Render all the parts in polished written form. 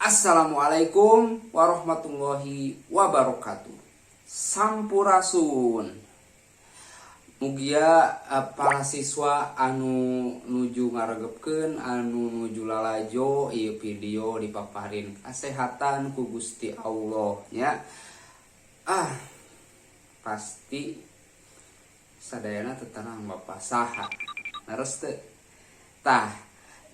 Assalamualaikum warahmatullahi wabarakatuh. Sampurasun. Mugia para siswa anu nuju ngaregepkeun, anu nuju lalajo ieu video dipaparin kesehatan ku Gusti Allah nya. Ah, pasti sadayana teterang Bapak saha. Leres teu? Tah,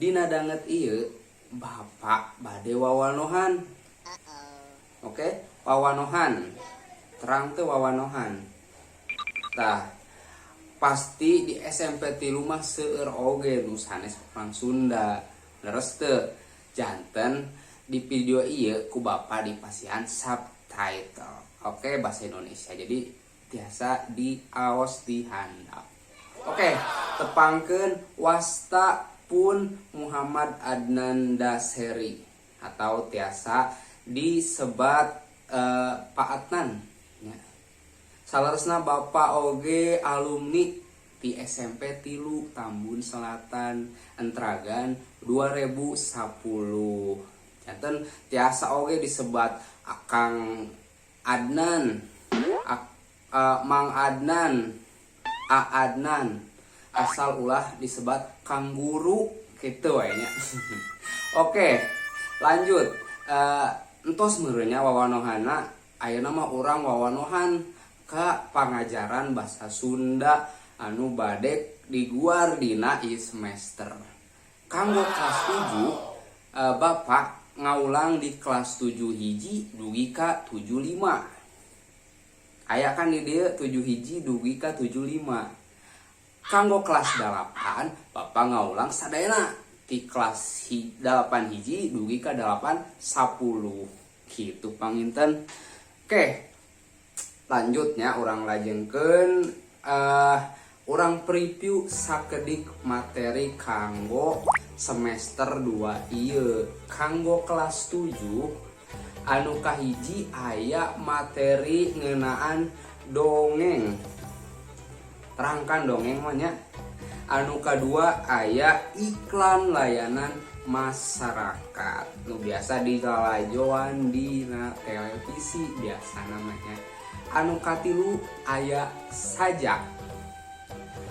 dina danget ieu Bapak bade wawanohan. Oke, wawanohan. Terang teu wawanohan? Tah, pasti di SMP 3 mah seueur oge nu sanes urang Sunda. Leres teu? Janten di video ieu ku Bapak dipasihan subtitle. Oke, bahasa Indonesia. Jadi tiasa diaos di handap. Oke, tepangkeun, wasta pun Muhammad Adnan Daseri atau tiasa disebat Pak Adnan ya. Saleresna Bapak oge alumni di SMP 3 Tambun Selatan Entragan 2010. Janten tiasa oge disebat Akang Adnan, Mang Adnan, A Adnan, asal ulah disebat Kang Guru gitu we nya. Oke, lanjut. Entos meureun nya wawanohanna, ayeuna mah urang wawanohan ka pangajaran bahasa Sunda anu bade diguar dina ieu semester. Kanggo kelas 7, Bapak ngaulang di kelas 7 hiji dugi ka 75. Aya kan di dieu 7 hiji dugi ka 75. Kanggo kelas 8, Bapak ngaulang sadayana di kelas 8 hiji dugi ka 8 10 gitu panginten. Oke, lanjutnya urang lajengkeun, urang preview sakedik materi kanggo semester 2 ieu. Kanggo kelas 7, anu kahiji aya materi ngeunaan dongeng. Terangkan dongeng mah nya. Anu kadua aya iklan layanan masyarakat nu biasa dilalajoan dina televisi biasa namanya. Anu katilu aya sajak.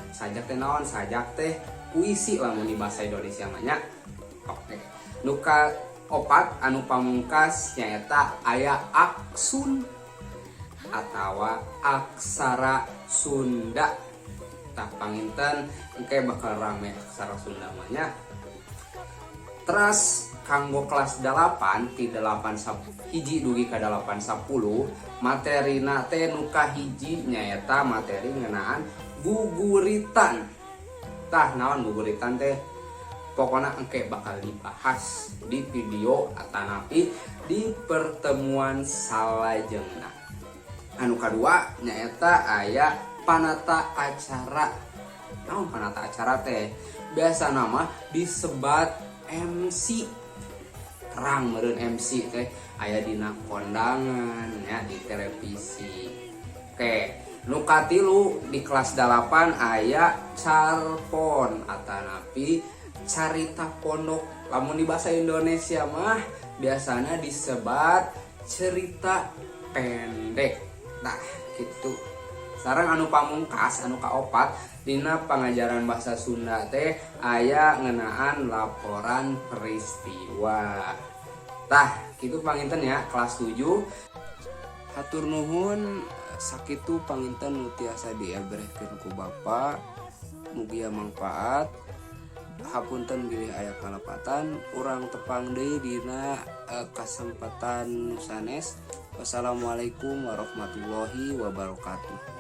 Sajak teh naon? Sajak teh puisi lamun di bahasa Indonesia mah nya. Oke, nu opat, anu pamungkas, nyaeta aya aksun atawa aksara Sunda. Tah, panginten engke bakal rame aksara Sunda mah nya. Terus kanggo kelas 8 ti 8 hiji dugi ka 8 10, materina teh nu kahiji nyaeta materi ngeunaan guguritan. Tah, naon guguritan teh? Pokoknya engke bakal dibahas di video atanapi di pertemuan salajengna. Anu kadua nyaeta aya panata acara. Naon panata acara teh? Biasa nama disebat MC. Terang meureun MC teh? Aya dina kondangan ya, di televisi. Oke, nu katilu di kelas 8 aya carpon atanapi carita pondok. Lamun di bahasa Indonesia mah biasanya disebat cerita pendek. Nah, gitu. Sekarang anu pamungkas, anu kaopat, dina pangajaran bahasa Sunda teh aya ngeunaan laporan peristiwa. Tah, gitu panginten ya kelas 7. Hatur nuhun, sakitu panginten nu tiasa diebrehkeun ku Bapak. Mugia mangfaat. Hapunten bilih aya kalepatan. Urang tepang deui dina kasempatan nu sanes. Wassalamualaikum warahmatullahi wabarakatuh.